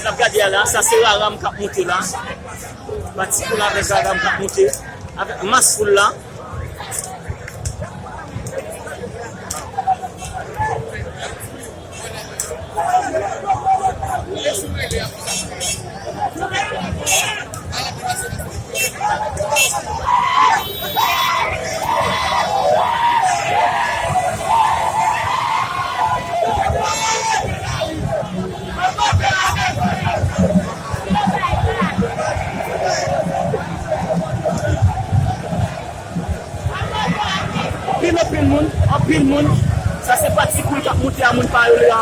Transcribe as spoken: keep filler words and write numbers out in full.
N ap gade a la, sa se Raram k ap monte la. Pati Koul avèk Raram k ap monte avèk mas foul la. Anpil, anpil moun, anpil moun. Sa se pati Koul k ap monte a, moun pa yo la.